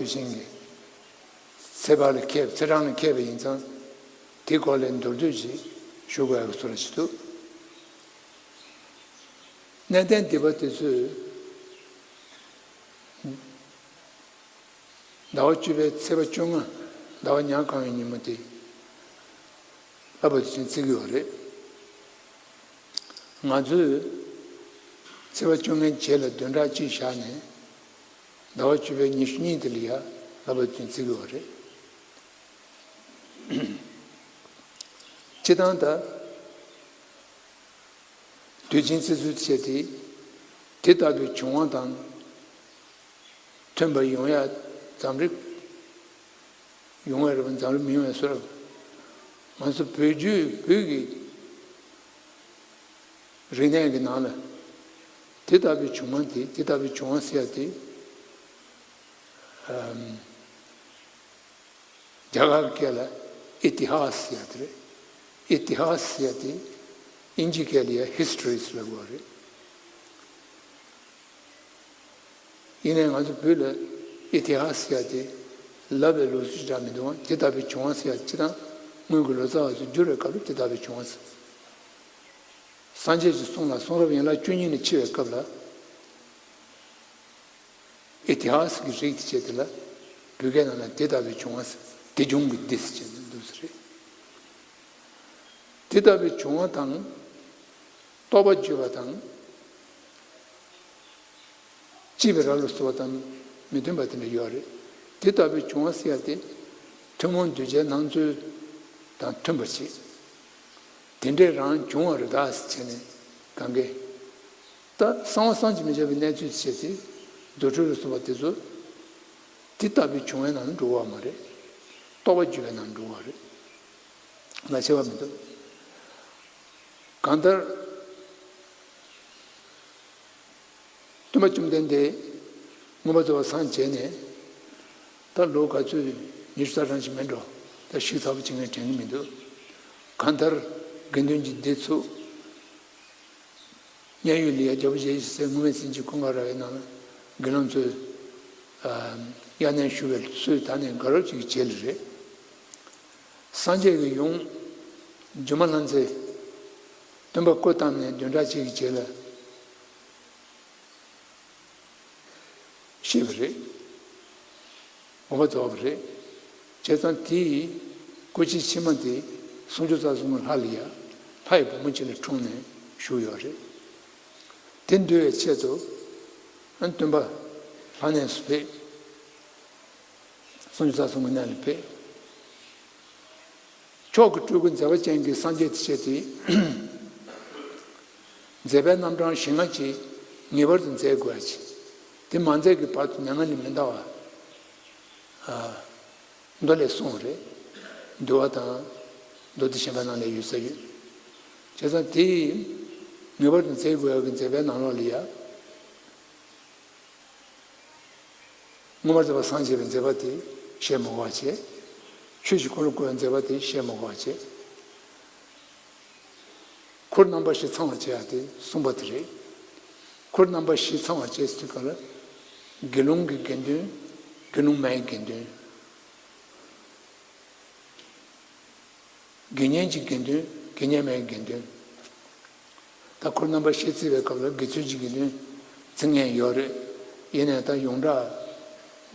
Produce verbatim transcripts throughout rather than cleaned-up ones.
དུས་ཆེན་གྱི་ཚེས་པ་ལ་ཁེལ། ཚེས་གྲངས་ལ་ཁེལ་བ་ཡིན་ཙང་། དེའི་སྐོར་ལ་མདོར་བསྡུས་ཅིག་ཞུ་དགོས་ཡག་བཟོ་འདྲ་ཞིག་འདུག། གནས་བརྟན་སྡེ་པ་དེ་ཚོས་ཟླ་བ་བཅུ་པའི་ཚེས་པ་བཅོ་ལྔ། ཟླ་བ་ཉ་གང་བའི་ཉིན་མོ་དེ་བསླབ་པ་དུས་ཆེན་བརྩི་གི་ཡོད་རེད། ང་ཚོས་ཚེས་པ་བཅོ་ལྔའི་རྗེས་ལ་བདུན་ཕྲག་གཅིག་བཞག་ནས། ཟླ་བ་བཅུ་པའི་ཉི་ཤུ་གཉིས་དེ་ལ་ཡ་བསླབ་པ་དུས་ཆེན་བརྩི་གི་ཡོད་རེད། སྤྱིར་བཏང་ད་དུས་ཆེན་བརྩི་ཚུལ་བྱས་ཏེ། དེ་ལྟ་བུའི་བྱུང་བ་དང་མཐུན་པ་ཡོང་ཡ། འཛམ་རིག་ཡོང་བའི་རེད་པ། འཛམ་རིག་མི་ཡོང་བའི་བཟོ་འདྲ། ང་ཚོ་བོད་བརྒྱུད་བོད་ཀྱི་རིག་གནས་ཀྱི་ནང་ལ་དེ་ལྟ་བུའི་བྱུང་བ་དེ། དེ་ལྟ་བུའི་བྱུང་བ་ཟེར་ཡ་དེ། ཨམ། རྒྱ་གར་སྐད་ལ་ཨི་ཏི་ཧཱ་སི་ཟེར་ཡ་དེ་རེད། ཨི་ཏི་ཧཱ་སི་ཟེར་ཡ་དེ་དབྱིན་ཇི་སྐད་ལ་ཡ་ཧི་སི་ཊོ་རི་ཟེར་ལབ་ཡོད་རེད། ཡིན་ནའི་ང་ཚོ་བོད་ལ་ཨི་ཏི་ཧཱ་སི་ཟེར་ཡ་དེ་ལབ་པའི་ལུགས་སྲོལ་ཞེ་དྲག་མི་འདུག། དེ་ལྟ་བུའི་བྱུང་བ་ཟེར་ཡ་སྤྱིར་བཏང་སྔོན་གྱི་ལོ་ཙཱ་བ་ཚོས་བསྒྱུར་བའི་སྐབས་ལ་དེ་ལྟ་བུའི་བྱུང་བ་ཟེར། སངས་རྒྱས་ཀྱི་གསུང་ལ་གསུང་རབ་ཡན་ལག་བཅུ་གཉིས་ནས་ཕྱེ་བའི་སྐབས་ལ། ཨི་ཏི་ཧཱ་སི་གི་རིགས་དེ་བྱས་དེ་ལ་བོད་སྐད་ནང་ལ་དེ་ལྟ་བུའི་བྱུང་བ་ཟེར། དེ་བྱུང་གི་དེ་ཟེར་བྱས་ནས་འདུག་ཟེར་རེད། དེ་ལྟ་བུའི་བྱུང་བ་དང་། རྟོགས་པ་བརྗོད་པ་དང་། སྐྱེས་པའི་རབས་ལ་སོགས་པ་དང་མི་མཐུན་པ་དེ་འདྲ་ཡོད་རེད། དེ་ལྟ་བུའི་བྱུང་བ་ཟེར་ཡ་དེ་ཐུན་མོང་གདུལ་བྱའི་སྣང་ཚུལ་དང་མཐུན་པ་ཞིག། དེ་འདྲས་རང་བྱུང་བ་རེད་ད་ཟེར་བྱས་ནས་གང་གས། ད་གསང་བ་བསམ་གྱིས་མི་ཁྱབ་པའི་གནས་ཚུལ་བྱས་ཏེ། རྫུ་འཕྲུལ་ལ་སོགས་པ་དེ་ཚོ་དེ་ལྟ་བུའི་བྱུང་བའི་ནང་ལ་འགྲོ་བ་མ་རེད། རྟོགས་པ་བརྗོད་པའི་ནང་ལ་འགྲོ་བ་རེད། ལ་ཆེ་བ་མི་འདུག། གང་ལྟར། སྟོན་པ་བཅོམ་ལྡན་འདས་མངོན་པར་རྫོགས་པར་སངས་རྒྱས་ནས་ད་ལོ་ག་ཚོད། ཉི་ཤུ་རྩ་གྲངས་ཤིག་མིན་འགྲོ། ད་ཞིབ་ཚགས་པོ་བྱེད་མཁན་དྲན་གྱི་མི་འདུག། གང་ལྟར་དགེ་འདུན་གྱི་སྡེ་ཚོ། མཉན་ཡོད་ལ་ཡ་རྒྱལ་པོ་ཞེ་ཡི་ཟེར་སྔོན་མའི་ཚིག་གཅིག་ཀུན་དགའ་ར་བའི་ནང་ལ་དགེ་སློང་ཚོས་དབྱར་གནས་ཞུ་བའི་སྲོལ་ད་ནས་དགའ་རབ་ཅིག་གི་རྗེས་ལ་རེད། སངས་རྒྱས་ཀྱི་ཡུམ་སྒྱུ་མ་ལྷ་མཛེས་སྟོན་པ་སྐུ་བལྟམས་ནས་བདུན་ཕྲག་གཅིག་གི་རྗེས་ལ་ཤི་བ་རེད། དགོངས་པ་རྫོགས་པ་རེད། བྱས་ཙང་དེའི་སྐུ་ཕྱི་ཕྱི་མ་དེ་སུམ་ཅུ་རྩ་གསུམ་ལྷ་ལ་ཡ་ལྷ་ཡི་བུ་མོ་ཅིག་ལ་འཁྲུངས་ནས་བཞུགས་ཡོད་རེད། དེ་འདུལ་བའི་ཆེད་དུ་སྟོན་པ་ལྷ་གནས་སུ་ཕེབས། སུམ་ཅུ་རྩ་གསུམ་གྱི་གནས་ལ་ཕེབས། མཆོག་གི་སྤྲུལ་སྐུ་མཛད་པ་ཅན་གྱི་སངས་རྒྱས་དེ་བྱས་ཏེ། མཛད་པའི་རྣམ་གྲངས་བཞི་ལྔ་ཅིག་ངེས་པར་དུ་མཛད་དགོས་ཡ་ཅིག། དེ་མ་མཛད་ཀྱི་བར་དུ་མྱ་ངན་ལས་མི་འདའ་བ། ཨ། མདོ་ལས་གསུངས་རེད། འདུལ་བ་དང་མདོ་སྡེ་གཞན་པ་ནང་ལ་ཡོད་ས་ཡོད། བྱས་ཙང་དེ་ངེས་པར་དུ་མཛད་དགོས་ཡ་གི་མཛད་པའི་ནང་ལོགས་ལ་ཡ། མངོན་པར་རྫོགས་པར་སངས་རྒྱས་པའི་མཛད་པ་དེ་བཤད་མི་དགོས་པ་བྱས། ཆོས་ཀྱི་འཁོར་ལོ་བསྐོར་བའི་མཛད་པ་དེ་བཤད་མི་དགོས་པ་བྱས། འཁོར་རྣམ་པ་བཞི་ཚང་བར་བྱེད་ཡ་དེ་གསུངས་པ་དེ་རེད། འཁོར་རྣམ་པ་བཞི་ཚང་བར་བྱེད་ཟེར་དུས་སྐབས་ལ། དགེ་སློང་གི་དགེ་འདུན། དགེ་སློང་མའི་དགེ་འདུན། དགེ་བསྙེན་གྱི་དགེ་འདུན། དགེ་བསྙེན་མའི་དགེ་འདུན། ད་འཁོར་རྣམ་པ་བཞི་བརྩི་བའི་སྐབས་ལ་དགེ་ཚུལ་གྱི་དགེ་འདུན་བརྩི་མཁན་ཡོད་རེད། ཡིན་ནའི་ད་ཡོངས་གྲགས་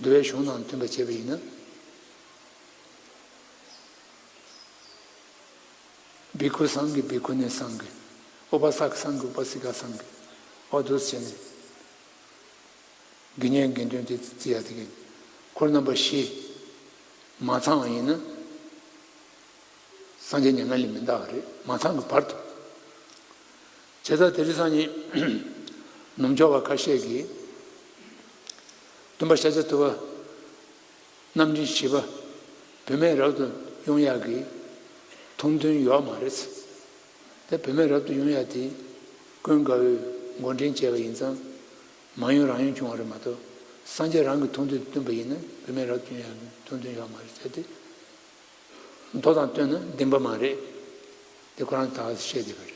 འདུལ་བའི་གཞུང་དང་མཐུན་པ་བྱས་པ་ཡིན་ན། བི་ཁུ་སང་གི། བི་ཁུ་ནི་སང་གི། ཨུ་པ་ས་ཀ་སང་གི། ཨུ་པ་སི་ཀ་སང་གི། འོ་འདུག་བྱས་ནས། དགེ་བསྙེན་དགེ་འདུན་དེ་བརྩི་ཡ་དེ་གི། འཁོར་རྣམ་པ་བཞི་མ་ཚང་བ་ཡིན་ན། སངས་རྒྱས་མྱ་ངན་ལས་མི་འདའ་བ་རེད། མ་ཚང་གི་བར་དུ། བྱས་ཙང་དེ་རིང་སང་ཉིན་ནུབ་ཕྱོགས་པ་ཁ་ཤས་ཀྱིས་སྟོན་པ་ཤཱཀྱ་ཐུབ་པ་རྣམ་འདྲེན་བཞི་པ་བུད་མེད་རབ་ཏུ་དབྱུང་ཡག་གི་ཐུགས་འདུན་ཡོད་མ་རེད། དེ་བུད་མེད་རབ་ཏུ་དབྱུང་ཡག་དེ་ཀུན་དགའ་བོས་འགོ་འདྲེན་བྱས་པ་ཡིན་ཙང་། མ་དབྱུང་རང་དབྱུང་བྱུང་བ་རེད་མ་གཏོགས། སངས་རྒྱས་རང་གི་ཐུགས་འདུན་བསྟུན་པ་ཡིན་ན་བུད་མེད་རབ་ཏུ་དབྱུང་ཡག་གི་ཐུགས་འདུན་ཡོད་མ་རེད་ཟེར་ཏེ། མདོ་དང་བསྟུན་ན་བདེན་པ་མ་རེད། དེ་ཁོ་རང་ད་བཤད་བསྡད་པ་རེད།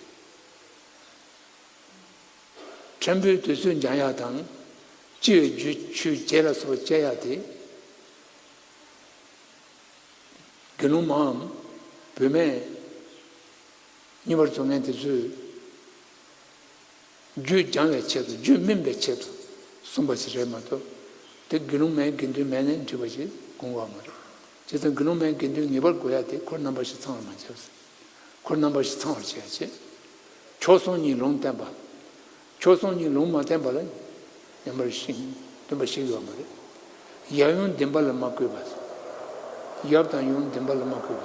ཕྲན་བུའི་དུས་ཚོད་འགྱངས་ཡག་དང་། སྤྱི་བའི་རྒྱུ་ཆོས་བརྗེད་ལ་སོགས་བཅད་ཡག་དེ། དགེ་སློང་མའམ་བུད་མེད་གཉིས་པར་རྫོགས་མཁན་དེ་ཚོས་རྒྱུད་སྦྱང་བའི་ཆེད་དུ། རྒྱུད་སྨིན་པའི་ཆེད་དུ་གསུངས་པ་ཞིག་རེད་མ་གཏོགས། དེ་དགེ་སློང་མའི་དགེ་འདུན་མེད་ནས་འགྲིག་པ་ཞིག་དགོངས་པ་མ་རེད། བྱས་ཙང་དགེ་སློང་མའི་དགེ་འདུན་ངེས་པར་དགོས་ཡ་དེ་འཁོར་རྣམ་པ་བཞི་ཚང་བར་མ་བྱས། འཁོར་རྣམ་པ་བཞི་ཚང་བར་བྱེད་ཡ་བྱེད། མཆོག་ཟུང་གཉིས་ལུང་བསྟན་པ། མཆོག་ཟུང་གཉིས་ལུང་མ་བསྟན་པ་ལ་ཉམས་པར་ཤེས། སྟོན་པ་ཞིག་ཡོད་མ་རེད། ཡབ་ཡུམ་བདེན་པ་ལ་མ་གུས་པ། ཡབ་དང་ཡུམ་བདེན་པ་ལ་མ་གུས་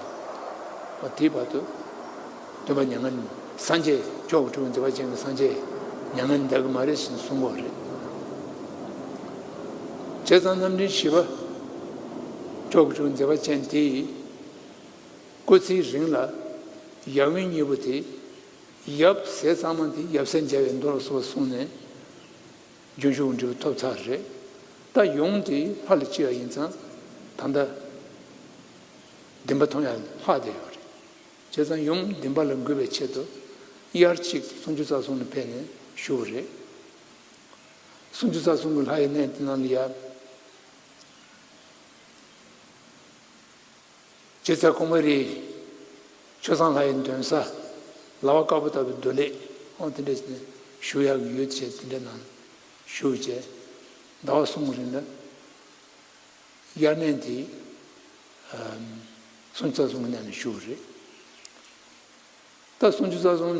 པ། འོ་དེའི་བར་དུ་སྟོན་པ་མྱ་ངན། སངས་རྒྱས་མཆོག་གི་གྲུབ་པའི་མཛད་པ་ཅན་གྱི་སངས་རྒྱས་མྱ་ངན་འདའ་གི་མ་རེད་ཟེར་གསུང་གི་ཡོད་རེད། བྱས་ཙང་རྣམ་འདྲེན་བཞི་པ་མཆོག་གི་གྲུབ་པའི་མཛད་པ་ཅན་དེའི་སྐུ་ཚེའི་རིང་ལ་ཡབ་ཡུམ་གཉིས་པོ་དེ། ཡབ་ཟས་གཙང་མ་དེ་ཡབ་སྲས་མཇལ་བའི་མདོ་ལ་སོགས་པ་གསུངས་ནས་རྒྱུན་ཞུགས་འབྲས་བུ་ཐོབ་ཚར་རེད། ད་ཡུམ་དེ་ལྷ་ལ་སྐྱེ་བ་ཡིན་ཙང་ད་ལྟ་བདེན་པ་མཐོང་ཡ་ལྷག་བསྡད་ཡོད་རེད། བྱས་ཙང་ཡུམ་བདེན་པ་ལ་འགོད་པའི་ཆེད་དུ་དབྱར་གཅིག་སུམ་ཅུ་རྩ་གསུམ་ལ་ཕེབས་ནས་བཞུགས་པ་རེད། སུམ་ཅུ་རྩ་གསུམ་གྱི་ལྷ་ཡི་གནས་དེ་ནང་ལ་ཡ། སྤྱིར་ཚེ་གོང་མ་རི། ཆོས་བཟང་ལྷ་ཡི་འདོན་ས། ལྭ་བ་དཀར་པོ་ལྟ་བུའི་རྡོ་ལེབ། ཨོ་དེ་འདྲ་ཞིག་ནས་བཞུགས་ཡག་གི་ཡུལ་བྱས་དེ་འདྲ་ནང་བཞུགས་བྱས། ཟླ་བ་གསུམ་གྱི་རིང་ལ་དབྱར་གནས་དེ་སུམ་ཅུ་རྩ་གསུམ་གྱི་གནས་ནས་བཞུགས་རེད། ད་སུམ་ཅུ་རྩ་གསུམ་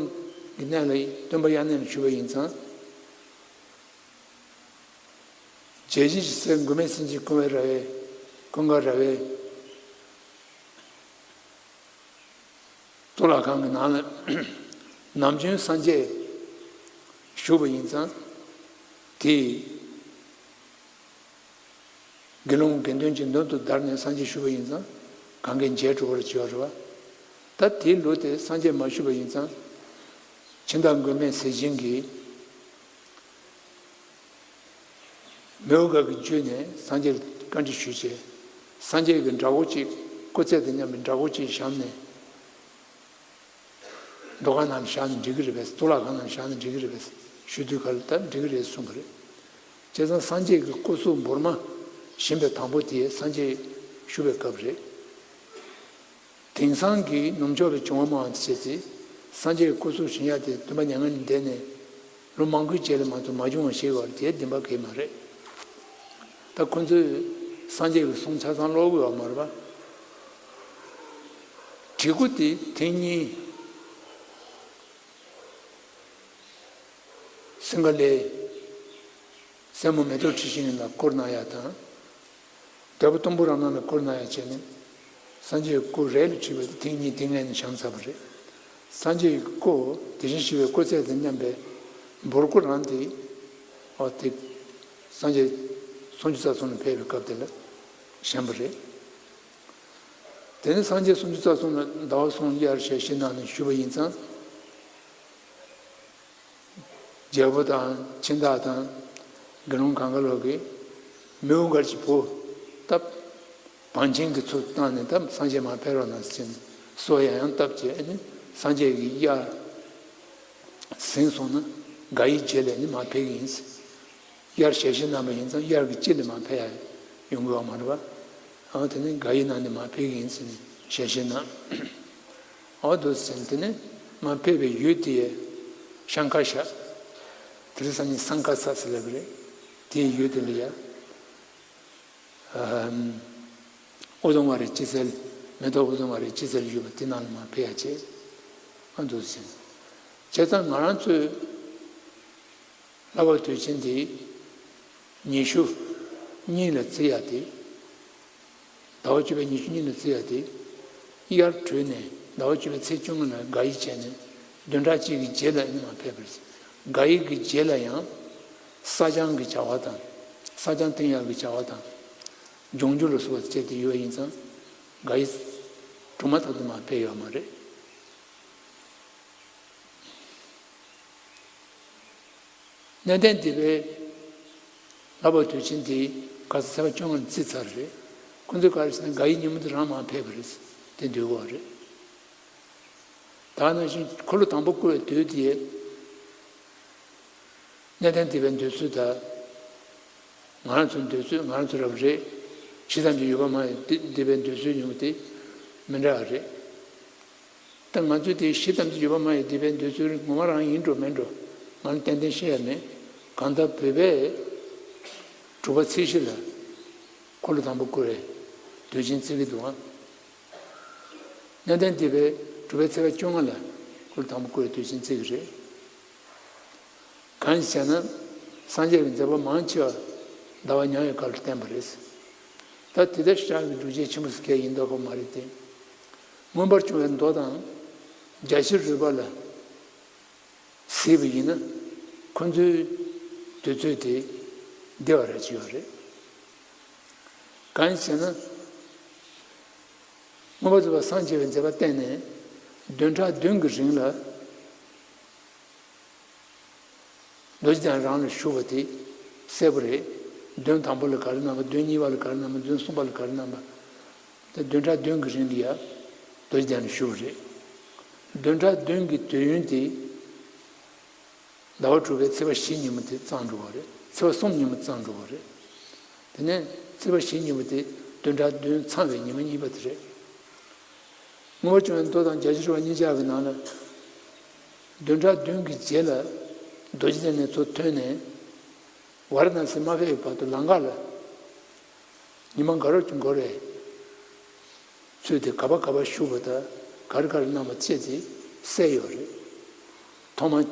གྱི་གནས་ལ་སྟོན་པ་དབྱར་གནས་ནས་བཞུགས་པ་ཡིན་ཙང་། བྱས་རྗེས་ཀྱི་ཚེ་མགོན་མེད་བྱང་ཆུབ་ཀུན་དགའ་ར་བའི། ཀུན་དགའ་ར་བའི་གཙུག་ལག་ཁང་གི་ནང་ལ་ནམ་རྒྱུན་སངས་རྒྱས་བཞུགས་པ་ཡིན་ཙང་། དེ་དགེ་སློང་དགེ་འདུན་གྱི་མདུན་དུ་བདར་ནས་སངས་རྒྱས་བཞུགས་པ་ཡིན་ཙང་གང་གས་མཇལ་འགྲོ་བར་བྱེད་པ་རེད་པ། ད་དེའི་ལུགས་དེ་སངས་རྒྱས་མ་བཞུགས་པ་ཡིན་ཙང་། ཕྱི་ཟླ་མགོན་མེད་ཟས་སྦྱིན་གྱི་མེའུ་འགག་གི་བརྒྱུད་ནས་སངས་རྒྱས་ལ་བཀའ་འདྲི་ཞུས་བྱས། སངས་རྒྱས་ཀྱི་འདྲ་བོ་གཅིག་སྐུ་ཚེ་དང་མཉམ་པའི་འདྲ་བོ་གཅིག་བཞག་ནས། མདོ་ཁང་ནང་བཞག་ནས་འགྲིག་གི་རེད་པས། གཙུག་ལག་ཁང་ནང་བཞག་ནས་འགྲིག་གི་རེད་པས་ཞུ་དུས་ག་ལ་ད་འགྲིག་གི་རེད་གསུང་གི་རེད། བྱས་ཙང་སངས་རྒྱས་ཀྱི་སྐུ་གཟུགས་འབུར་མ་བཞེངས་པའི་དང་པོ་དེ་སངས་རྒྱས་བཞུགས་པའི་སྐབས་རེད། དེང་སང་གི་ནུབ་ཕྱོགས་པའི་བྱུང་བ་སྨྲ་བ་དེ་བྱས་ཏེ། སངས་རྒྱས་ཀྱི་སྐུ་གཟུགས་བཞེངས་ཡ་དེ་སྟོན་པ་མྱ་ངན་ལས་འདས་ནས་ལོ་མང་པོའི་རྗེས་ལ་མ་གཏོགས་མ་བྱུང་བ་ཞིག་ཡོད་རེད། དེ་བདེན་པ་གང་ཡང་མ་རེད། ད་ཁོ་ཚོས་སངས་རྒྱས་ཀྱི་གསུང་ཆ་ཚང་ཀློག་གི་ཡོད་མ་རེད་པ། བྲིས་སྐུ་དེ་ཐེངས་གཉིས། སིང་ག་ལའི་སྲས་མོ་མེ་ཏོག་ཁྲི་ཤིང་ལ་བསྐུར་གནང་ཡ་དང་། རྒྱལ་པོ་སྟོང་པོ་རང་ནང་ལ་བསྐུར་གནང་ཡ་བྱས་ནས། སངས་རྒྱས་ཀྱི་སྐུ་རས་ལ་བྲིས་པ་དེ་ཐེངས་གཉིས་དེ་ངས་ནས་བཞེངས་ཚར་བ་རེད། སངས་རྒྱས་ཀྱི་སྐུ་དེ་བཞིན་གཤེགས་པའི་སྐུ་ཚད་དང་མཉམ་པའི་འབུར་སྐུ་རང་དེ། ཨོ་དེ། སངས་རྒྱས་སུམ་ཅུ་རྩ་གསུམ་ལ་ཕེབས་པའི་སྐབས་དེ་ལ་བཞེངས་པ་རེད། དེ་ནས་སངས་རྒྱས་སུམ་ཅུ་རྩ་གསུམ་ལ་ཟླ་བ་གསུམ་དབྱར་ཞལ་བཞེས་གནང་ནས་བཞུགས་པ་ཡིན་ཙང་། རྒྱལ་པོ་དང་ཁྱིམ་བདག་དང་དགེ་སློང་གང་ག་ལོག་གིས་མེའུ་འགལ་གྱི་བུ་བཏབ། བང་ཆེན་གྱི་ཚུལ་བཏང་ནས་བཏབ། སངས་རྒྱས་མར་ཕེབས་རོགས་གནང་ཟེར་ནས་སོ་ཡང་ཡང་བཏབ་བྱས་ནས་སངས་རྒྱས་ཀྱི་དབྱར་ཟིན་སོང་ན་དགའ་བའི་རྗེས་ལ་ནི་མར་ཕེབས་ཀྱི་ཡིན་ཟེར། དབྱར་ཞལ་བཞེས་གནང་བ་ཡིན་ཙང་དབྱར་གྱི་དཀྱིལ་ལ་མར་ཕེབས་ཡ་ཡོང་གི་ཡོད་མ་རེད་པ། ཨ་དེ་ནས་དགའ་བའི་ནང་ནས་མར་ཕེབས་ཀྱི་ཡིན་ཟེར་ནས་ཞལ་བཞེས་གནང་། ཨོ་དུ་ཟེར་དེ་ནས་མར་ཕེབས་པའི་ཡུལ་དེ་ཤང་ཀ་ཤ། དེ་རིང་སང་ཉིན་སང་ཀ་ས་ཟེར་ལབ་རེད། དེའི་ཡུལ་དེ་ལ་ཡ། ཨ་ཨུ་དུམ་ཝ་རའི་སྐྱེད་ཚལ། མེ་ཏོག་ཨུ་དུམ་ཝ་རའི་སྐྱེད་ཚལ་ཡོད་པ་དེ་ནང་ལ་མར་ཕེབས་ཡ་བྱས། ཨ་དུ་ཟེར། བྱས་ཙང་ང་རང་ཚོའི་ལྷག་པ་དུས་ཆེན་འདི་ཉི་ཤུ་གཉིས་ལ་བརྩི་ཡ་དེ། ཟླ་བ་བཅུ་པའི་ཉི་ཤུ་གཉིས་ལ་བརྩི་ཡ་དེ། དབྱར་གྲོལ་ནས་ཟླ་བ་བཅུ་པའི་ཚེས་བཅོ་ལྔ་ལ་དགའ་བའི་བྱས་ནས་བདུན་ཕྲག་གཅིག་གི་རྗེས་ལ་ནི་མར་ཕེབས་པར་བརྩི། དགའ་བའི་གི་རྗེས་ལ་ཡང་བསགས་སྦྱང་གི་བྱ་བ་དང་། བསགས་སྦྱང་བསྟེན་ཡག་གི་བྱ་བ་དང་། སྦྱོང་རྒྱུ་ལ་སོགས་པ་བྱས་ཏེ་ཡོད་པ་ཡིན་ཙང་། དགའ་བའི་གྲོལ་མ་ཐག་ཏུ་མར་ཕེབས་ཡོད་མ་རེད། གནས་བརྟན་སྡེ་པའི་ལྷག་པ་དུས་ཆེན་འདི་ག་ས་ཚེས་པ་བཅོ་ལྔ་ལ་བརྩིས་ཚར་རེད། ཁོ་ཚོས་ག་རེ་ཟེར་ན་དགའ་བའི་ཉིན་མོ་དེ་རང་མར་ཕེབས་པ་རེད། དེ་འདོད་ཀྱི་ཡོད་རེད། ད་ནང་བཞིན་འཁོར་ལོ་དང་པོ་བསྐོར་བའི་དུས་དེ། གནས་བརྟན་སྡེ་པའི་འདོད་ཚུལ་དང་། ང་རང་ཚོའི་འདོད་ཚུལ། ང་རང་ཚོ་རབ་རེད། ཇི་ཙམ་གྱི་ཡོད་པ་མ་ཡིན་ཏེ་སྡེ་པའི་འདོད་ཚུལ་ཡོང་གི་སྟེ། མི་འདྲ་བ་རེད། ད་ང་ཚོས་དེ་ཞི་དམ་གྱི་ཡོད་པ་མ་ཡིན་འདི་པའི་འདོད་ཚུལ་ངོ་མ་རང་ཡིན་འགྲོ་མིན་འགྲོ་ང་ལ་ཏན་ཏན་ཤེས་ཡ་མེད། གང་ལྟར་བོད་པས་དྲུག་པ་ཚེས་བཞི་ལ་འཁོར་ལོ་དང་པོ་བསྐོར་བའི་དུས་ཆེན་བརྩི་གི་འདུག་ཨང་། གནས་བརྟན་འདི་པའི་དྲུག་པའི་ཚེས་པ་བཅོ་ལྔ་ལ་འཁོར་ལོ་དང་པོ་བསྐོར་བའི་དུས་ཆེན་བརྩི་གི་རེད། གང་ཞེ་ན། སངས་རྒྱས་ཀྱི་མཛད་པ་མང་ཆེ་བ་ཟླ་བ་ཉག་གི་སྐབས་ལ་བསྟན་པ་རེད། ད་དེ་ལྟར་ཤར་གྱི་སྒྲུབ་བྱེད་ཆེན་པོ་སྐད་ཡིན་མདོག་ཁ་མ་རེད་དེ། མངོན་པར་བྱུང་བའི་མདོ་དང་རྒྱ་ཆེར་རོལ་པ་ལ་གཟིགས་པ་ཡིན་ན་ཁོ་ཚོའི་དུས་ཚོད་དེ་འདི་བ་ར་ཅི་ཡོད་རེད། གང་ཞེ་ན། མངོན་པར་རྫོགས་པར་སངས་རྒྱས་པའི་མཛད་པ་བསྟན་ནས་བདུན་ཕྲག་བདུན་གྱི་རིང་ལ། རྡོ་རྗེ་གདན་རང་ལ་བཞུགས་པ་དེ་གསལ་པོ་རེད། བདུན་དང་པོ་ལ་ག་རེ་གནང་བ། བདུན་གཉིས་པ་ལ་ག་རེ་གནང་བ། བདུན་གསུམ་པ་ལ་ག་རེ་གནང་བ། དེ་བདུན་ཕྲག་བདུན་གྱི་རིང་ལ་ཡ་རྡོ་རྗེ་གདན་ལ་བཞུགས་པ་རེད། བདུན་ཕྲག་བདུན་གྱི་དུས་ཡུན་དེ་ཟླ་བ་དྲུག་པའི་ཚེས་པ་བཞི་ཉིན་མོ་དེ་ཙམ་འགྲོ་བ་རེད། ཚེས་པ་གསུམ་ཉིན་མོ་ཙམ་འགྲོ་བ་རེད། དེ་ནས་ཚེས་པ་བཞི་ཉིན་མོ་དེ་བདུན་ཕྲག་བདུན་ཚང་བའི་ཉི་མ་གཉིས་པ་དེ་རེད། མངོན་པར་བྱུང་བའི་མདོ་དང་རྒྱ་ཆེར་རོལ་པ་གཉིས་ཆར་གྱི་ནང་ལ། བདུན་ཕྲག་བདུན་གྱི་རྗེས་ལ་རྡོ་རྗེ་གདན་ནས་ཚུར་ཐོན་ནས་ཝཱ་ར་ཎ་སི་མ་ཕེབས་པའི་བར་དུ་ལམ་ཁ་ལ་ཉི་མ་འགའ་རབ་ཀྱི་འགོར་བའི་ཚུལ་དེ་ག་པར་ག་པར་བཞུགས་པ་དང་ག་རེ་ག་རེ་གནང་བ་བཅས་དེ་གསལ་ཡོད་རེད། ཐོག་མ།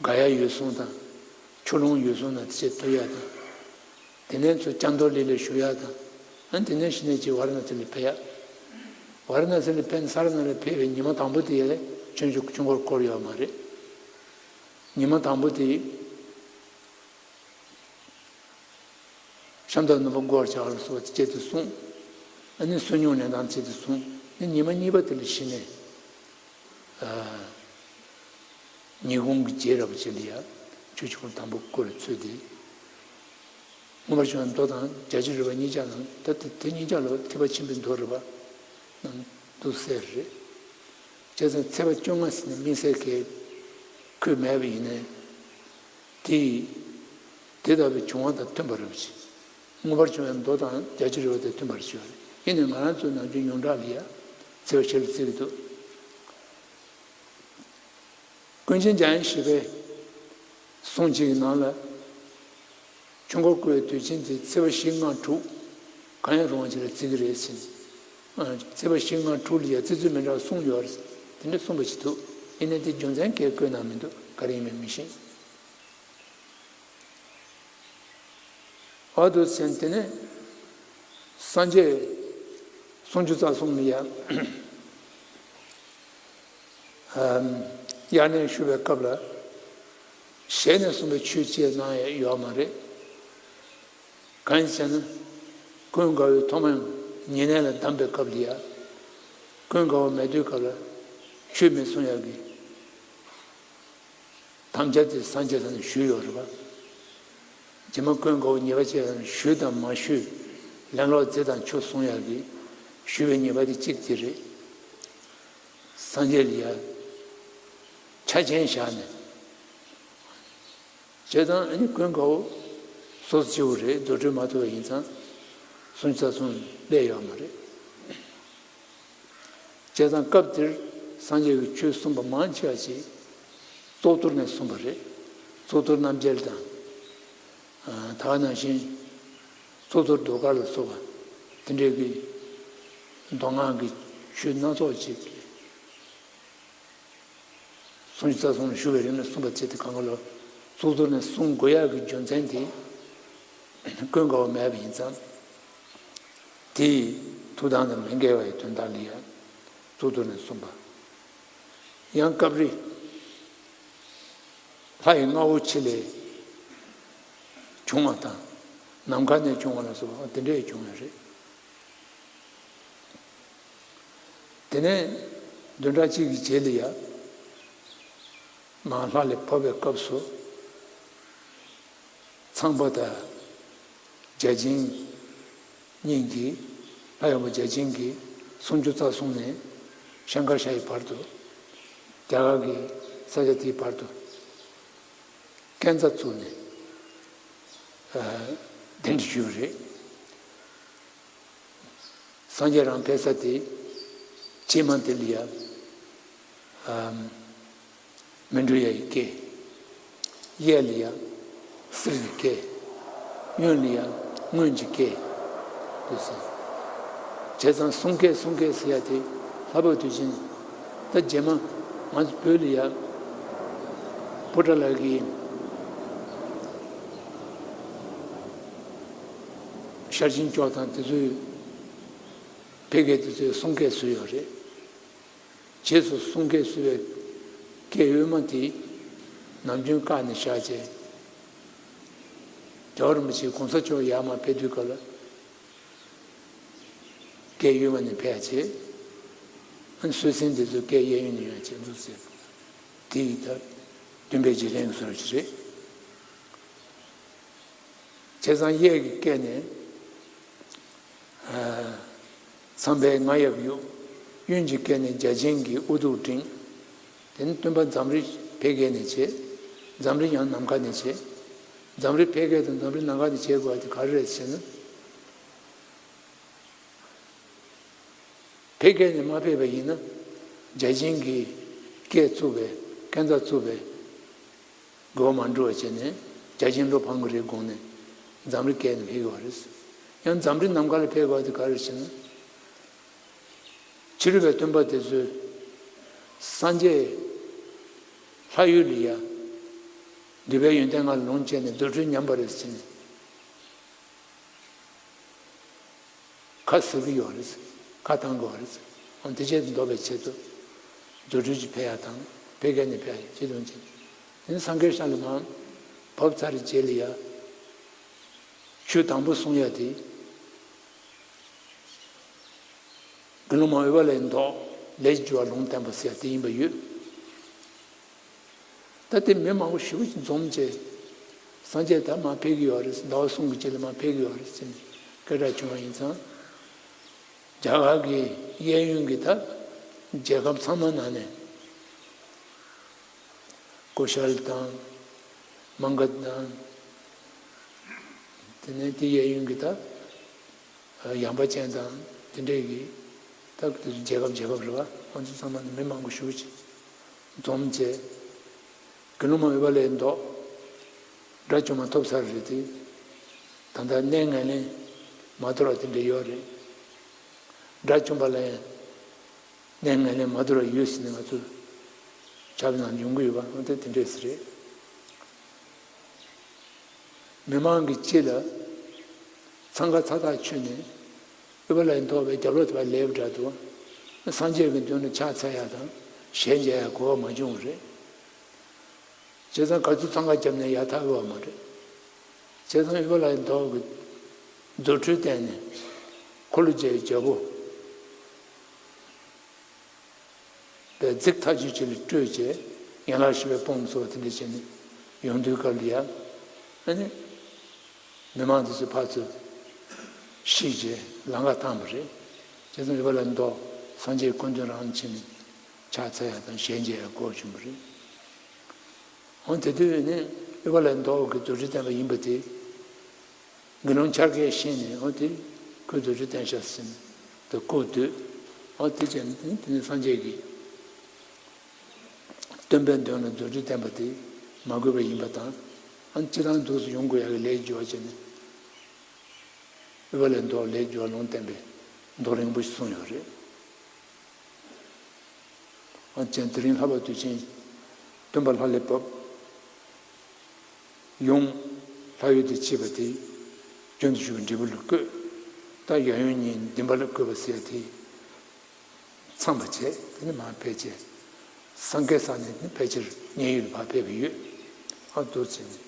དགའ་ཡ་ཡོད་སོང་དང་། ཆུ་ཀླུང་ཡོད་སོང་ན་དེ་ཆེད་ཐུག་ཡ་དང་། དེ་ནས་ཚུར་སྐྱབས་མདོ་གླིང་ལ་བཞུགས་ཡ་དང་། ཨ་དེ་ནས་གཞི་ནས་ཀྱི་ཝཱ་ར་ཎ་སི་ལ་ཕེབས་ཡ། ཝཱ་ར་ཎ་སི་ལ་ཕེབས་ནས་ས་ར་ནང་ལ་ཕེབས་པའི་ཉི་མ་དང་པོ་དེ་ཡ་ཆོས་འབྱུང་ཆོས་འཁོར་བསྐོར་ཡོད་མ་རེད། ཉི་མ་དང་པོ་དེ། ཤམ་ཐབས་ནུབ་པ་བསྐོར་བྱ་བ་ལ་སོགས་པ་དེ་བྱེད་དུ་གསུངས། ཨ་ནི་བསོད་སྙོམས་ལེན་སྟངས་བྱེད་དུ་གསུངས། ཨ་ནི་ཉི་མ་གཉིས་པ་དེ་ལ་གཞི་ནས། ཨ། ཉིན་གུང་གི་རྗེས་རབ་བྱེད་ལ་ཡ། ཆོས་འཁོར་དང་པོ་བསྐོར་བའི་ཚུལ་དེ། མངོན་པར་བྱུང་བའི་མདོ་དང་རྒྱ་ཆེར་རོལ་པ་གཉིས་ཆར་ནང་ད་དེ་དེ་གཉིས་ཆར་ལ་ཐེག་པ་ཆེན་པོའི་མདོ་རེད་པ། ནང་དུ་གསལ་རེད། བྱས་ཙང་ཚེས་པ་བཅོ་ལྔ་ཟེར་ནས་དམིགས་བསལ་གྱི་འཁོད་མེད་པ་ཡིན་ནའི། དེ་ཡིས་དེ་ལྟ་བུའི་བྱུང་བ་དང་མཐུན་པར་རབ་བྱེད། མངོན་པར་བྱུང་བའི་མདོ་དང་རྒྱ་ཆེར་རོལ་པ་དང་མཐུན་པར་བྱེད་པ་རེད། ཡིན་ནའི་ང་རང་ཚོའི་ནམ་རྒྱུན་ཉུང་དྲགས་ལ་ཡ་ཚེས་པ་བཞི་ལ་བརྩི་གི་འདུག་ཀུན་མཁྱེན་འཇམ་དབྱངས་བཞི་པའི་གསུང་གཅིག་གི་ནང་ལ། ཆོས་འཁོར་བསྐོར་བའི་དུས་ཆེན་དེ་ཚེས་པ་བཞི་ལྔ་དྲུག་གང་ཡང་རུང་བ་ཅིག་ལ་བརྩི་གི་རེད་ཟེར། ཨ། ཚེས་པ་བཞི་ལྔ་དྲུག་ལ་ཡ་བརྩི་ཚུལ་མི་འདྲ་བ་གསུངས་ཡོད་རེད། དེ་འདྲ་གསུངས་པ་ཞིག་འདུག་ཡིན་ནའི་དེ་རྒྱུ་མཚན་གང་ཡང་བཀོད་གནང་མི་འདུག་ག་རེ་ཡིན་མིན་མི་ཤེས། འོ་དེ་ཚེ་དེ་ནས་སངས་རྒྱས་སུམ་ཅུ་རྩ་གསུམ་ལ་ཡ། ཨམ། དབྱར་གནས་ཞུ་བའི་སྐབས་ལ་ཞལ་ནས་གསུངས་པའི་ཆོས་བཅས་གནང་ཡ་ཡོད་མ་རེད། གང་ཡིན་ཟེར་ན། ཀུན་དགའ་བོས་ཐོག་མར་ཉེ་གནས་ལ་གདམས་པའི་སྐབས་ལ་ཡ། ཀུན་དགའ་བོ་མེད་དུས་སྐབས་ལ་ཆོས་མི་གསུང་ཡ་གི་དམ་བཅའ་དེ་སངས་རྒྱས་ལ་ནི་ཞུས་ཡོད་རེད་པ། རྗེ་མ་ཀུན་དགའ་བོ་ཉེས་པ་བཅས་ལ་ནི་ཞུས་དང་མ་ཞུས། ལན་ལོག་མཛད་དང་ཆོས་གསུང་ཡག་གི་ཞུས་པའི་ཉེས་པ་དེ་གཅིག་དེ་རེད། སངས་རྒྱས་ལ་ཡ་ཆ་ཆེན་བཞག་ནས། བྱས་ཙང་ཨ་ནི་ཀུན་དགའ་བོ་སོ་སོ་སྐྱེ་བོ་རེད། རྫུ་འཕྲུལ་མ་ཐོབ་པ་ཡིན་ཙང་སུམ་ཅུ་རྩ་གསུམ་སླེབས་ཡོད་མ་རེད། བྱས་ཙང་སྐབས་དེར་སངས་རྒྱས་ཀྱིས་ཆོས་གསུངས་པ་མང་ཆེ་བ་ཞིག་གཙུག་ཏོར་ནས་གསུངས་པ་རེད། གཙུག་ཏོར་རྣམ་རྒྱལ་དང་། ཨ། ད་ག་ནང་བཞིན་གཙུག་ཏོར་ཟློས་གར་ལ་སོགས་པ་དེ་འདྲའི་གི་མདོ་སྔགས་ཀྱི་ཆོས་སྣ་ཚོགས་ཅིག་སུམ་ཅུ་རྩ་གསུམ་ཞུ་བའི་རིང་ལ་གསུངས་པ་བྱས་ཏེ་གང་ག་ལ་གཙུག་ཏོར་ནས་གསུང་དགོས་ཡག་གི་རྒྱུ་མཚན་དེ་ཀུན་དགའ་བོ་མེད་པ་ཡིན་ཙང་། དེའི་ཐུགས་དམ་དང་མི་འགལ་བའི་དོན་དག་ལ་ཡང་གཙུག་ཏོར་ནས་གསུངས་པ། ཡང་སྐབས་རེ་ལྷ་ཡི་རྔ་བོ་ཆེ་ལས་བྱུང་བ་དང་། ནམ་མཁའ་ནས་བྱུང་བ་ལ་སོགས་པ་དེ་འདྲས་བྱུང་བ་རེད། དེ་ནས་བདུན་ཕྲག་གཅིག་གི་རྗེས་ལ་ཡ། མར་ལྷ་ལས་བབས་པའི་སྐབས་སུ། ཚངས་པ་དང་བརྒྱ་བྱིན་གཉིས་ཀྱིས། ལྷ་ཡི་དབང་པོ་བརྒྱ་བྱིན་གྱིས་སུམ་ཅུ་རྩ་གསུམ་ནས་ཤང་ཀར་ཤ་ཡི་བར་དུ། རྒྱ་གར་གྱི་ས་ཆ་དེའི་བར་དུ་སྐས་འཛེག་བཙུགས་ནས། ཨ། གདན་འདྲེན་ཞུས་པ་རེད། ས་ སངས་རྒྱས་རང་ཕེབས་ས་དེ་ཕྱི་མ་དེ་ལ་ཡ། མི་འགྲོ་ཡ་ཡི་སྐད། གཡས་ལ་ཡ་གསེར་གྱི་སྐད། གཡོན་ལ་ཡ་སྔོན་གྱི་སྐད། དེ་ཟེར། བྱས་ཙང་གསུང་སྐད་གསུང་སྐད་ཟེར་ཡ་དེ་ལྷག་པར་དུ་ཕྱིན། ད་རྗེས་མ་ང་ཚོ་བོད་ལ་ཡ་པོ་ཏཱ་ལ་གི་ཤར་ཕྱིན་སྐྱོགས་དང་དེ་ཚོའི་ཕལ་སྐད་དེ་ཚོའི་གསུང་སྐད་བཟོས་ཡོད་རེད། རྗེས་སུ་གསུང་སྐད་བཟོས་པའི་སྐད་ཡོད་མ་དེ་ནམ་རྒྱུན་བཀག་ནས་བཞག་བྱས། རྒྱལ་བ་རིན་པོ་ཆེ་གོང་ས་མཆོག་ཡར་མར་ཕེབས་དུས་སྐབས་ལ་སྐད་ཡོད་མ་ནས་ཕེབས་བྱས། ཨ་ནི་སྲོལ་ཆེན་དེ་ཚོ་སྐད་གཡས་གཡོན་ནས་ཡོང་བྱས་འདུག་ཟེར། དེ་ཡི་ད་སྟོན་པའི་རྗེས་དྲན་གྱི་བཟོ་ཞིག་རེད། བྱས་ཙང་གཡས་ཀྱི་སྐད་ནས། ཚངས་པའི་རྔ་ཡབ་གཡུག་གཡོན་གྱི་སྐད་ནས་བརྒྱ་བྱིན་གྱིས་དབུ་གདུགས་བསྒྲེངས། དེ་ནི་སྟོན་པ་འཛམ་རི་ཕལ་སྐད་ནས་བྱས། འཛམ་རི་ཡང་ནམ་མཁའ་ནས་བྱས། འཛམ་རི་ཕལ་སྐད་དང་འཛམ་རི་ནམ་མཁའ་ནས་བྱས་དགོས་པ་དེ་ག་རེ་རེད་ཟེར་ན། ཕལ་སྐད་ནས་མ་ཕེབས་པ་ཡིན་ན། བརྒྱ་བྱིན་གྱིས་སྐད་བཙུགས་པའི་སྐད་མདའ་བཙུགས་པའི། དགོས་མ་འགྲོ་བ་བྱས་ནས་བརྒྱ་བྱིན་བློ་ཕམ་གི་རེད་དགོངས་ནས་འཛམ་རི་སྐད་ནས་ཕེབས་ཡོད་རེད། ཡང་འཛམ་རི་ནམ་མཁའ་ལ་ཕེབས་དགོས་དེ་ག་རེ་བྱས་ན། ཕྱི་རོལ་པའི་སྟོན་པ་དེ་ཚོས་སངས་རྒྱས་ལྷ་ཡུལ་ལ་ཡ་འདུས་པའི་ཡོན་ཏན་ལྔ་ལ་ལོངས་སྤྱད་ནས་རྫུ་འཕྲུལ་ཉམས་པ་རེད་ཟེར་ནས། ཁ་ཟེར་གྱི་ཡོད་རེད། ཁ་བཏང་གི་ཡོད་རེད། འོན་དེ་བྱས་ཏེ་ལྡོག་པའི་ཆེད་དུ་རྫུ་འཕྲུལ་གྱིས་ཕེབས་ཡ་དང་ཕལ་སྐད་ནས་ཕེབས་ཡ་ཆེད་དུ་བྱས། དེ་ནི་སངས་རྒྱས་ཤར་ལ་མར་བབས་ཚར་རྗེས་ལ་ཡ། ཆོས་དང་པོ་གསུང་ཡ་དེ། དགེ་སློང་མ་ཨུཏྤ་ལའི་མདོག་ལས་ཀྱི་རྒྱུ་བ་ལུང་བསྟན་པ་ཟེར་ཡ་དེ་ཡིན་པ་ཡོད། ད་དེ་མི་མང་པོ་ཞེ་པོ་ཅིག་འཛོམས་བྱས། སངས་རྒྱས་ད་མར་ཕེབས་ཀྱི་ཡོད་རེད། ཟླ་བ་གསུམ་གྱི་རྗེས་ལ་མར་ཕེབས་ཀྱི་ཡོད་རེད་ཟེར་ནས་སྐད་གྲགས་བྱུང་བ་ཡིན་ཙང་། རྒྱ་གར་གྱི་གཡས་གཡོན་གྱི་ད་རྒྱལ་ཁབ་ཚང་མ་ནང་ནས་ཀོ་ཤལ་དང་མ་ག་དྷ་དང་། དེ་ནས་དེ་གཡས་གཡོན་གྱི་ད་ཡངས་པ་ཅན་དང་དེ་འདྲས་ཀྱི་ད་རྒྱལ་ཁབ་རྒྱལ་ཁབ་རེད་བ། ཁོང་ཚོ་ཚང་མ་ནས་མི་མང་པོ་ཞེ་པོ་ཅིག་འཛོམས་བྱས། དགེ་སློང་མ་ཨུཏྤ་ལའི་མདོག་དགྲ་བཅོམ་པ་ཐོབ་ཚར་རེད་དེ། ད་ལྟ་གནས་ངན་ལེན་མ་དོར་བ་དེ་འདྲ་ཡོད་རེད། དགྲ་བཅོམ་པ་ལ་ཡང་གནས་ངན་ལེན་མ་དོར་བ་ཡོད་ཟེར་ནས་ང་ཚོ་ཆབ་ནང་ཡོང་གི་ཡོད་པ་འོན་ཏེ་དེ་འདྲས་རེད། མི་མང་གི་སྤྱི་ལ་འཚང་ཁ་ཚ་ཐག་ཆོད་ནས་ཨུཏྤ་ལའི་མདོག་པའི་རྒྱབ་ལོགས་དེ་བ་ལེབ་འདྲ་འདུག་སངས་རྒྱས་ཀྱི་མདུན་ལ་ཕྱག་འཚལ་ཡ་དང་ཞལ་མཇལ་ཡ་གོ་བ་མ་བྱུང་བ་རེད། བྱས་ཙང་ག་ཚོད་འཚང་ཁ་བརྒྱབ་ནས་ཡར་ཐར་བ་མ་རེད། བྱས་ཙང་ཨུཏྤ་ལའི་མདོག་གི་རྫུ་འཕྲུལ་བསྟན་ནས་འཁོར་ལོས་སྒྱུར་བའི་རྒྱལ་པོ་པའི་རྫིག་ཐག་ཆོད་ཅིག་ལ་སྤྲོད་བྱས། ཡན་ལག་བཞི་པའི་དཔུང་ཚོགས་དེ་འདྲ་བྱས་ནས་ཡོང་དུས་སྐབས་ལ་ཡ། ཨ་ནི་མི་མང་དེ་ཚོ་ཕར་ཚུར་ཤེས་བྱས་ལམ་ཁ་བཏང་བ་རེད། བྱས་ཙང་ཨུཏྤ་ལའི་མདོག་སངས་རྒྱས་སྐུ་མདུན་རང་ཕྱིན་ནས་ཕྱག་འཚལ་ཡ་དང་ཞལ་མཇལ་ཡ་གོ་བྱུང་བ་རེད། འོན་ཏེ་དུས་ནི་ཨུཏྤ་ལའི་མདོག་གི་རྫུ་འཕྲུལ་བསྟན་པ་ཡིན་པ་དེ། དགེ་སློང་འཆར་ཀས་ཤེས་ནས་འོན་ཏེ་ཁོའི་རྫུ་འཕྲུལ་བསྟན་ཤག་ཟེར་ནས་དུ་བཀུར་འདོད། འོན་ཏེ་བྱས་ནས་དེ་ནི་སངས་རྒྱས་ཀྱི་སྟོན་པའི་མདུན་ལ་རྫུ་འཕྲུལ་བསྟན་པ་དེ་མ་གུས་པ་ཡིན་པ་དང་། ཨ་ནི་སྤྱིར་བཏང་འདུག་སེ་ཡོང་དགོས་ཡག་གི་ལས་སྦྱོར་བྱས་ནས། ཨུཏྤ་ལའི་མདོག་ལས་སྦྱོར་ལུང་བསྟན་པའི་མདོ་རིང་པོ་ཞིག་གསུངས་ཡོད་རེད། ཨ་ཅན་དེ་རིང་ལྷག་པར་དུ་ཕྱིན། སྟོན་པ་ལྷ་ལས་བབས། ཡུམ་ལྷ་ཡུལ་དུ་མཆིས་པ་དེ། རྒྱུན་དུ་ཞུགས་པའི་འབྲས་བུ་ལ་བཀོད། ད་གཡས་གཡོན་གཉིས་འདུན་པ་ལ་བཀོད་པ་ཟེར་དེ། ཚང་བ་བྱས་དེ་ནི་མར་ཕེབས་བྱས། སངས་རྒྱས་ས་ནས་ནི་ཕལ་ཆེར་མཉན་ཡོད་ལ་མར་ཕེབས་པ་ཡོད། ཨ་འདུག་ཟེར་ནས།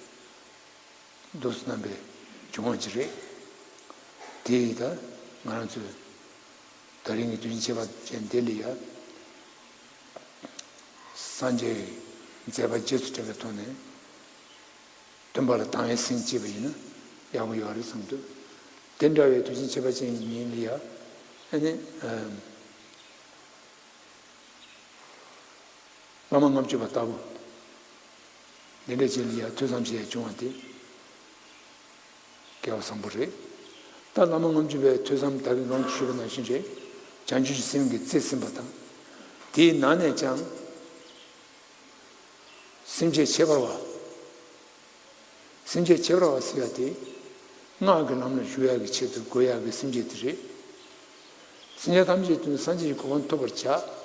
འདུག་སེ་རྣམ་པའི་བྱུང་བ་ཅིག་རེད། དེ་ཡིས་ད་ང་རང་ཚོས་ད་རིང་གི་དུས་ཆེན་ཁྱད་པར་ཅན་འདི་ལ་ཡ། སངས་རྒྱས་མཛད་པ་རྗེས་སུ་དྲན་པའི་ཐོག་ནས་སྟོན་པ་ལ་དང་བའི་སེམས་བསྐྱེད་པ་ཡིན་ན་ཡག་པོ་ཡོད་རེད་བསམ་འདུག་དེ་འདྲ་བའི་དུས་ཆེན་ཁྱད་པར་ཅན་ཡིན་ལ་ཡ། ཨ་ནི། བླ་མ་ལྔ་བཅུ་པ་ལྟ་བུ། འདི་འདྲ་ཅིག་ལ་ཡ་ཐོས་བསམ་བྱེད་ཡ་བྱུང་བ་དེ། སྐལ་བ་བཟང་པོ་རེད། ད་བླ་མ་ལྔ་བཅུ་པའི་ཐོས་བསམ་ད་གིན་གོང་དུ་ཞུས་པ་ནང་བཞིན་རེད། བྱང་ཆུབ་ཀྱི་སེམས་ཀྱིས་རྩིས་ཟིན་པ་དང་། དེའི་ནང་ནས་ཀྱང་། སེམས་བསྐྱེད་ཁྱད་པར་བ། སེམས་བསྐྱེད་ཁྱད་པར་བ་ཟེར་ཡ་དེ། སྔགས་ཀྱི་ལམ་ལ་ཞུགས་ཡག་གི་ཆེད་དུ་དགོས་ཡག་གི་སེམས་བསྐྱེད་དེ་རེད། སེམས་ཅན་ཐམས་ཅད་དོན་དུ་སངས་རྒྱས་ཀྱི་གོ་འཕང་ཐོབ་པར་བྱ།